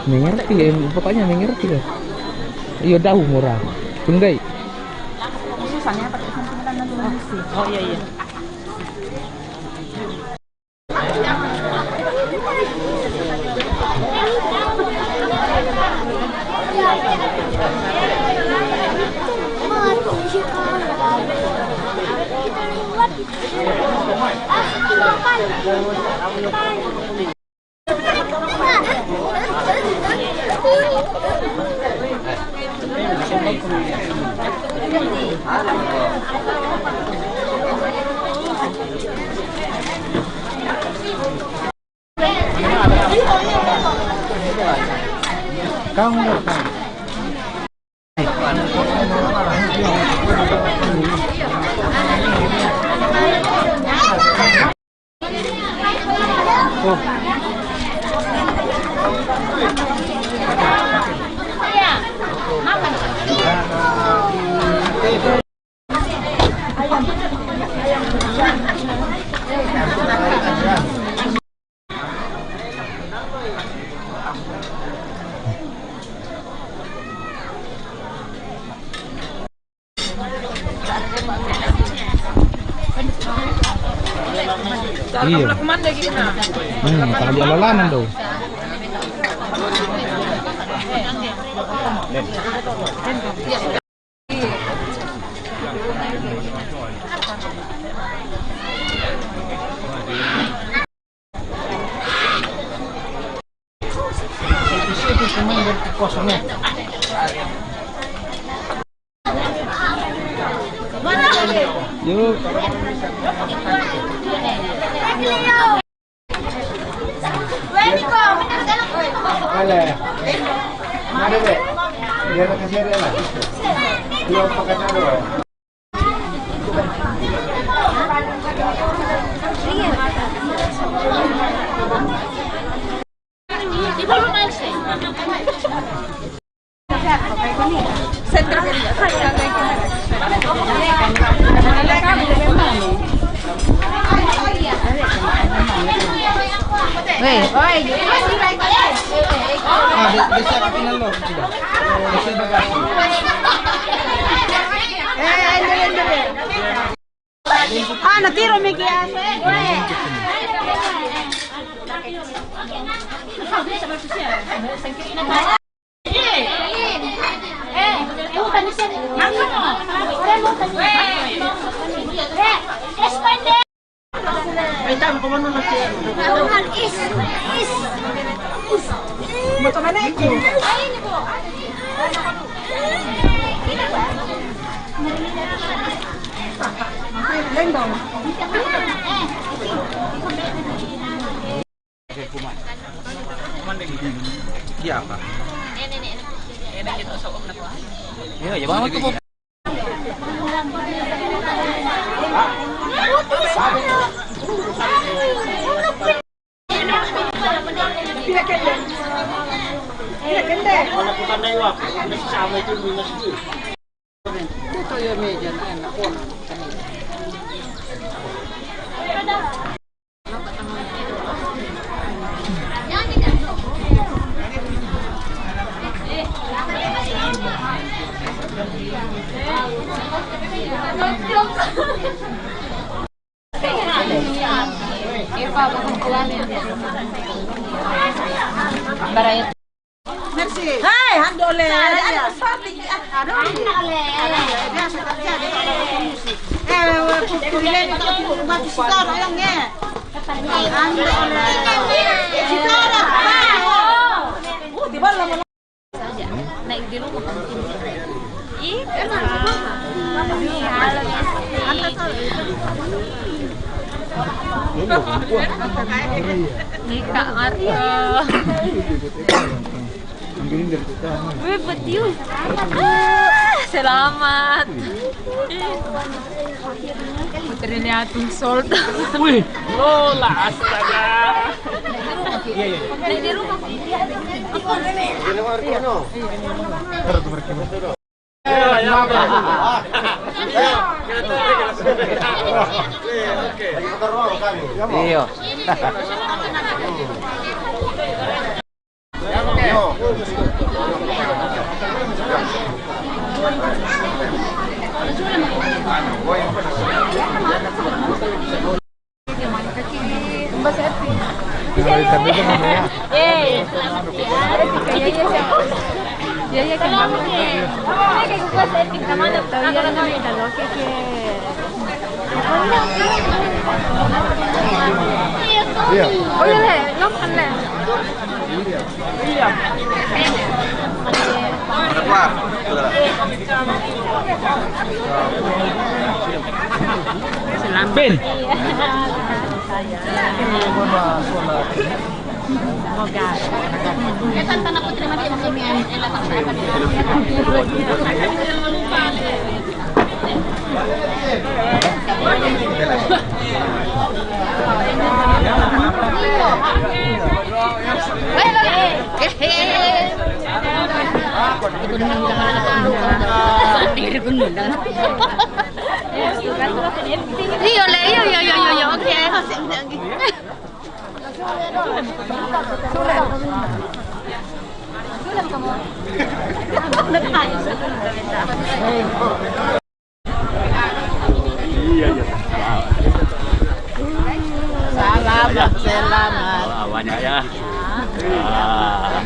Mengerti ya, pokoknya mengerti ya. Iyo, dahu murah. Tunggai. Susahnya pakai sentilan lagi, Misi. Oh, iya, iya. Kamu, kamu. Iya. Hmm, tali alalanan daw. Siete pemain dari kosong ya. Yuk. Mana? Mana, Dek? Biar kasih dia lah. Dia pakai taruh. Weh, oi. Ah, natiro mi kiya. Iya, Pak. Iya, ya, Bang, itu. Itu ya meja enak. Merci. Hai, handole. Aduh, sorry. Aduh. Biasa terjadi kalau ada musik. Eh, kuliah itu aku batu setor, ayang, ya. Handole. Setor. Uh, di bawah lama. Naik di rumah. Ih, halo, Esti. Nih, Kak Mario. Wih, betiu. Ah, selamat. Putri Liatung Sultan. Wih, Lola, astaga. Iya, iya. Naik di rumah. Iya, iya. Iya. Iya. Oh, iya, Le. Lo makan, Le. Selam. Ben. Iyo, le, iyo, iyo, iyo, iyo, iyo, oke. Iya, iya. Selamat, selamat. Wah, banyak ya. Ah.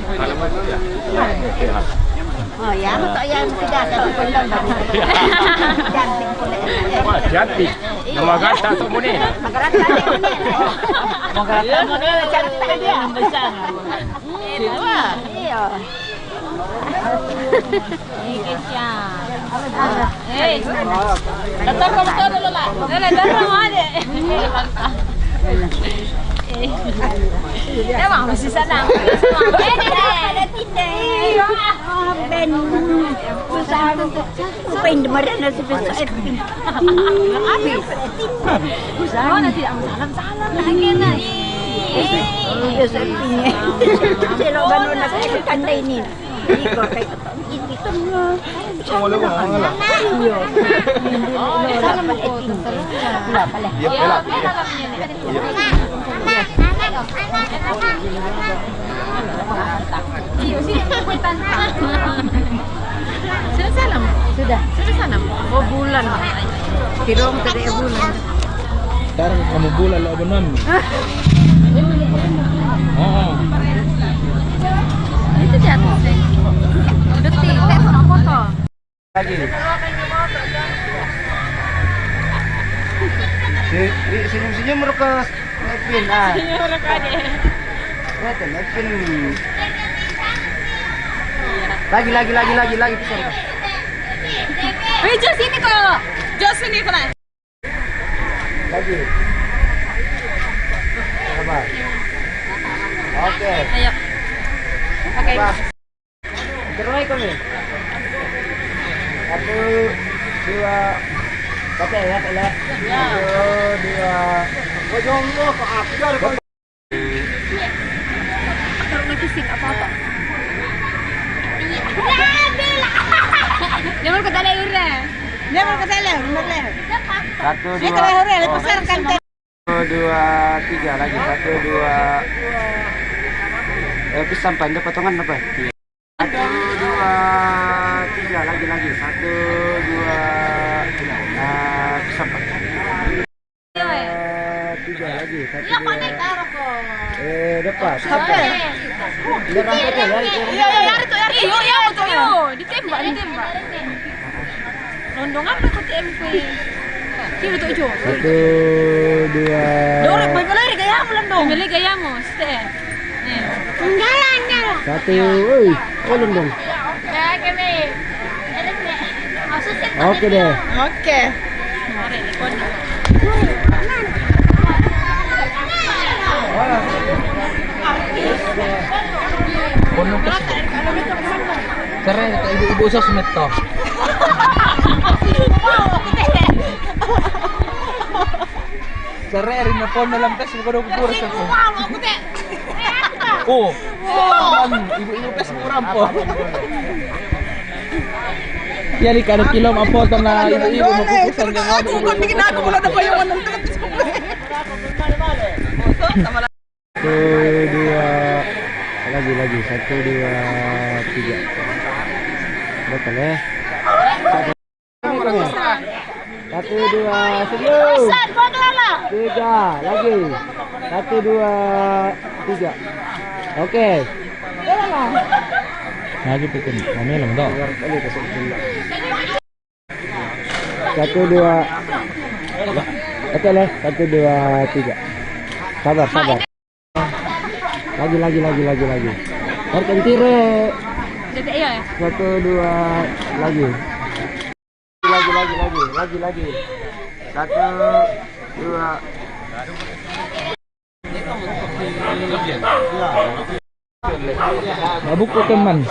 Oh ya, untuk yang tidak ada di Bendong. Cantik pula. Wah, cantik. Nama gata tu ni. Makarata ni. Makarata ni cantik dia. Iya. Ini kesian. Eh, datang kamu tahu dulu lah. Dah, dah, datang aja. Eh. Dah, Mak, masih sana. Eh, dia, dia, dia, dia. Ben. Susah. Apa yang kemarin nasi besar? Habis. Mana tidak salam-salam lagi nak. Eh, dia settingnya. Celok bangun nak kandai ni. Ini kau kayak ini semua. Iya. Salam kau. Iya, pala. Iya. Sudah salam? Sudah. Sudah salam? Oh, bulan. Kira orang tak ada bulan. Ntar kamu bulan lo benon. Oh. Itu di atas, eh. Detik, tak foto. Lagi. Si, si, senyum-senyum mereka Nepin, ah. Senyum mereka deh. Lihat, Nepin. Lagi, lagi, lagi, lagi, lagi, pesan. Eh, Jo, sini kok. Jo, sini kok. Lagi. Sabar. Oke. Ayo. Oke. Sabar. Terus ikut nih. Satu, dua. Oke ya, Tele. Ya. Satu, dua. Kok jomblo, kok aku ada. Kalau ngepisik apa-apa. Dia mau ke dalam udah. Dia mau ke dalam, bener. Satu, dia dua. Terlalu udah, pasar kan. Satu, dua, tiga lagi. Satu, dua. Eh, pisang panjang potongan apa? Satu, dua, tiga, lagi, lagi. Satu, dua, ah, pisang panjang. Dua, tiga, lagi. Satu, dua. Eh, dapat. Siapa? Iya, iya, iya, itu, iya, itu. Iya, iya, itu, iya. Ditembak, ditembak. Londongan aku T M P. Sini tuh, Jo. Satu, dua. Dorek, bebe lari gayamu, Londong. Bebe lari gayamu, stay. Nih. Jalan, jalan. Satu, oi, oh, Londong. Ya, kami. Oke deh. Oke. Kono kes. Keren, ibu-ibu sosmed toh. Sere rin na phone na lang, tas, magkano ko puro sa phone. Wow, ako, te. Oh, kan, ibu-ibu, tas, mura po. Yan, ikaw, nagkilom ang photo na ibu-ibu, mapupusan ka nga. Ako, kung tingnan ko, wala na ba yung anong tatis ko? Satu, dua, lagi, lagi. Satu, dua, tiga. Betul, ya? Satu, dua, senyum. Tiga, lagi. Satu, dua, tiga. Oke. Lagi bikin. Mami, lama dong. Satu, dua. Oke, leh. Satu, dua, tiga. Sabar, sabar. Lagi, lagi, lagi, lagi, lagi. Terkentire. Jadi, iya, ya? Satu, dua, lagi. Lagi, lagi, lagi, lagi, lagi. Satu, dua. Mabuk ko teman.